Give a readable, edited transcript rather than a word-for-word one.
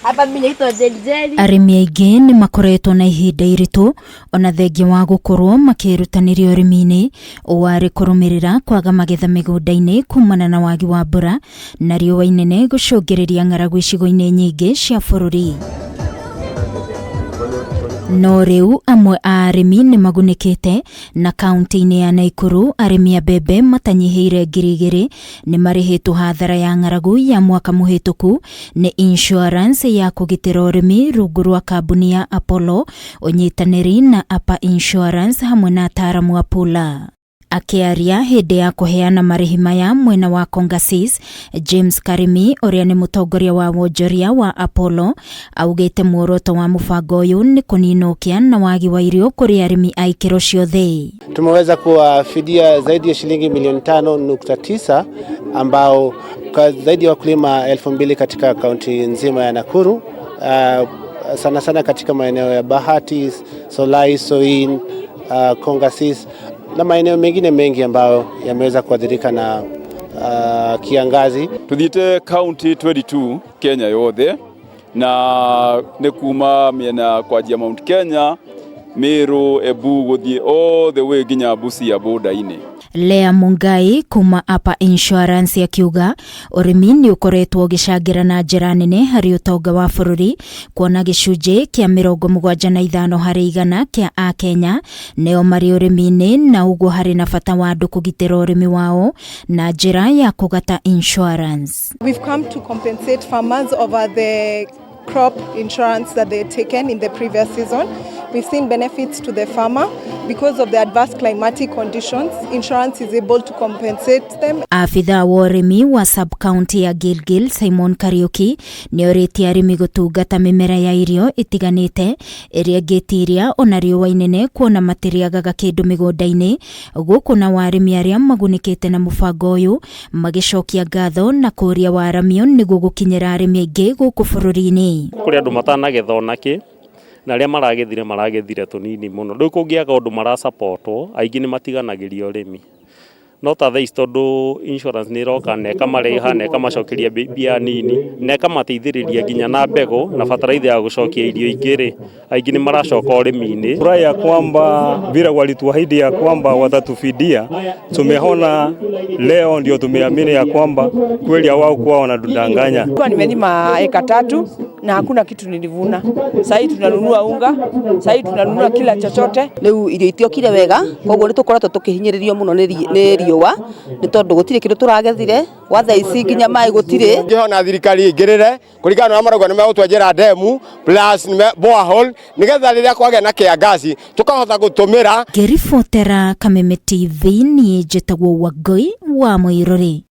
Hapa mimi naitwa Jerry Jerry. Arĩmi aingĩ nĩ makoretwo na ihinda iritũ ona thengia wa gũkorwo makĩĩrutanĩria ũrĩmi-inĩ, ũũ arĩ kũrũmĩrĩra kwaga magetha mĩgũnda-inĩ kumana na wagi wa mbura na riũa inene gũcũngĩrĩria ng'aragu icigo-inĩ nyingĩ cia bũrũri. No rĩu amwe a arĩmi nĩ magunĩkĩte na kaunti-inĩ ya Naikuru arĩmi a mbembe matanyihĩire 2000 nĩ marĩhĩtwo hathara ya ng'aragu ya mwaka mũhĩtũku nĩ insurance ya kũgitĩra ũrĩmi rungu rwa kambuni ya Apollo ũnyitanĩri na Apa Insurance hamwe na ataaramu a Pula. Akĩaria hĩndĩ ya kũheana marĩhi maya mwena wa Kongasis, James Karimi ũrĩa nĩ mũtongoria wa wonjoria wa Apollo augĩte muoroto wa mũbango ũyũ nĩ kũnina ũkĩa na wagi wa irio kũrĩ arĩmi a ikĩro ciothe. Tumeweza kuwafidia zaidi ya shilingi milioni 5.9 ambao kwa zaidi ya wakulima 2000 katika kaunti nzima ya Nakuru, sana sana katika maeneo ya Bahati, Solai, Soin, Kongasis na maeneo mengine mengi ambayo yameweza kuathirika na kiangazi. Tuthiite county 22 Kenya yothe na nĩ kuma mĩena kwanjia Mount Kenya, Meru, Embu gũthiĩ all the way nginya Busia border-inĩ. Lea Mungai kuma Apa Insurance akiuga ũrĩmi nĩ ũkoretwo ũgĩcangĩra na njĩra nene harĩ ũtonga wa bũrũri kuona gĩcunjĩ kĩa 75% kĩa akenya nĩo marĩ ũrĩmi-inĩ na ũguo harĩ na bata wa andũ kũgitĩra ũrĩmi wao na njĩra ya kũgata insurance. We've come to compensate farmers over the crop insurance that they had taken in the previous season. We've seen benefits to the farmer because of the adverse climatic conditions. Insurance is able to compensate them. Abithaa wa ũrĩmi wa sub county ya Gilgil Simon Kariuki nĩ orĩtie arĩmi gũtungata mĩmera ya irio ĩtiganĩte ĩrĩa ĩngĩtiria ona riũa inene kuona matirĩagaga kĩndũ mĩgũnda-inĩ gũkũ na arĩmi arĩa magunĩkĩte na mũbango ũyũ magĩcokia ngatho na kũũria waramio nĩguo gũkinyĩra arĩmi aingĩ gũkũ bũrũri-inĩ. Kũrĩ andũ matanagetha onakĩ na arĩa maragethire maragethire tũnini mũno. Rĩu kũngĩaga ũndũ marasapotwo aingĩ nĩ matiganagĩria ũrĩmi. No ta thaa ici tondũ insurance nĩ ĩroka na ĩkamarĩha na ĩkamacokeria mbia nini na ĩkamateithĩrĩria nginya na mbegũ na bataraitha ya gũcokia irio ingĩ rĩ, aingĩ nĩ maracoka ũrĩmi-inĩ. Furaha ya kwamba vile walituahidi ya kwamba watatufidia, tumeona leo ndio tumeamini ya kwamba kweli hawakuwa wanatudanganya. Kwa nimelima eka 3 na hakuna kitu nilivuna. Sasa hii tunanunua unga, sasa hii tunanunua kila chochote. Riu irio itiokire wega, koguo nitukoretwo tukihinyiririo muno ni riũa ni tondu gutiri kindu turagethire gwa thaa ici nginya mai gutiri. Ngihona thirikari ingirire kuringana na marauga ni megutwenjera demu plus borehole nigetha riria kwagĩa na kĩangazi tukahota gutumira. Ngĩribotera Kameme TV niĩ njĩtagwo Wangũi wa Mũirũrĩ.